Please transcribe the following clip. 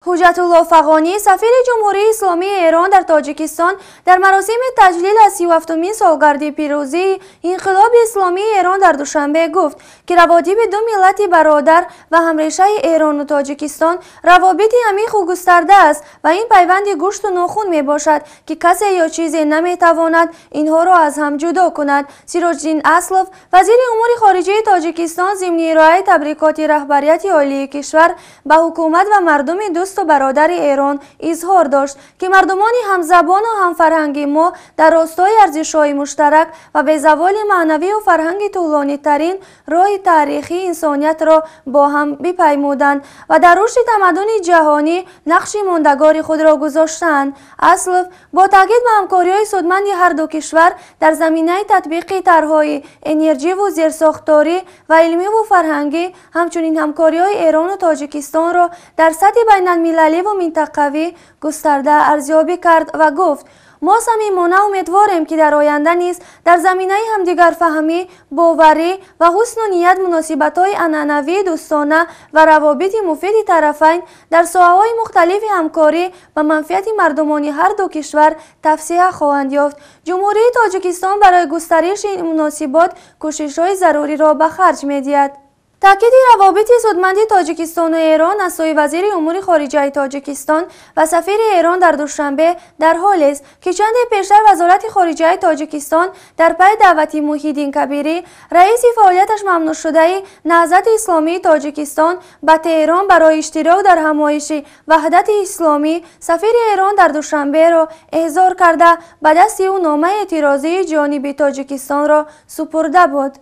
Ҳуҷҷатулло Фағонӣ, сафири Ҷумҳурии Исломии Эрон дар Тоҷикистон, дар маросими таҷлил аз 37-умин солгарди пирӯзии Инқилоби Исломии Эрон дар Душанбе гуфт, ки раводиби ду миллати бародар ва ҳамрешаи Эрону Тоҷикистон равобити амиқу густарда аст ва ин пайванди гӯшту нохун мебошад, ки касе ё чизе наметавонад инҳоро аз ҳам ҷудо кунад. Сироҷиддин Аслов, вазири умури хориҷаи Тоҷикистон, зимни ироаи табрикоти раҳбарияти олии кишвар ба ҳукумат ва мардуми дӯсту бародари Эрон изҳор дошт, ки мардумони ҳамзабону ҳамфарҳанги мо дар ростои арзишҳои муштарак ва безаволи маънавию фарҳанги тӯлонитарин роҳи таърихии инсониятро бо ҳам бипаймуданд ва дар рушди тамаддуни ҷаҳонӣ нақши мондагори худро гузоштаанд. Аслов бо таъкид ба ҳамкориҳои судманди ҳар ду кишвар дар заминаи татбиқи тарҳҳои энерҷиву зерсохторӣ ва илмиву фарҳангӣ, ҳамчунин ҳамкориҳои Эрону Тоҷикистонро дар сатҳи байналмилаливу минтақавӣ густарда арзёбӣ кард ва гуфт: мо самимона умедворем, ки дар оянда низ дар заминаи ҳамдигарфаҳмӣ, боварӣ ва ҳусну ният муносибатҳои анъанавии дӯстона ва равобити муфиди тарафайн дар соҳаҳои мухталифи ҳамкорӣ ба манфиати мардумони ҳар ду кишвар тавсеа хоҳанд ёфт. Ҷумҳурии Тоҷикистон барои густариши ин муносибот кӯшишҳои заруриро ба харҷ медиҳад. Таъкиди равобити судманди Тоҷикистону Эрон аз сӯи вазири умури хориҷаи Тоҷикистон ва сафири Эрон дар Душанбе дар ҳолест, ки чанде пештар Вазорати хориҷаи Тоҷикистон дар пайи даъвати Муҳиддин Кабирӣ, раиси фаъолияташ мамнӯъшудаи Наҳзати Исломии Тоҷикистон, ба Теҳрон барои иштирок дар ҳамоиши Ваҳдати Исломӣ, сафири Эрон дар Душанберо эҳзор карда, ба дасти ӯ номаи эътирозии ҷониби Тоҷикистонро супурда буд.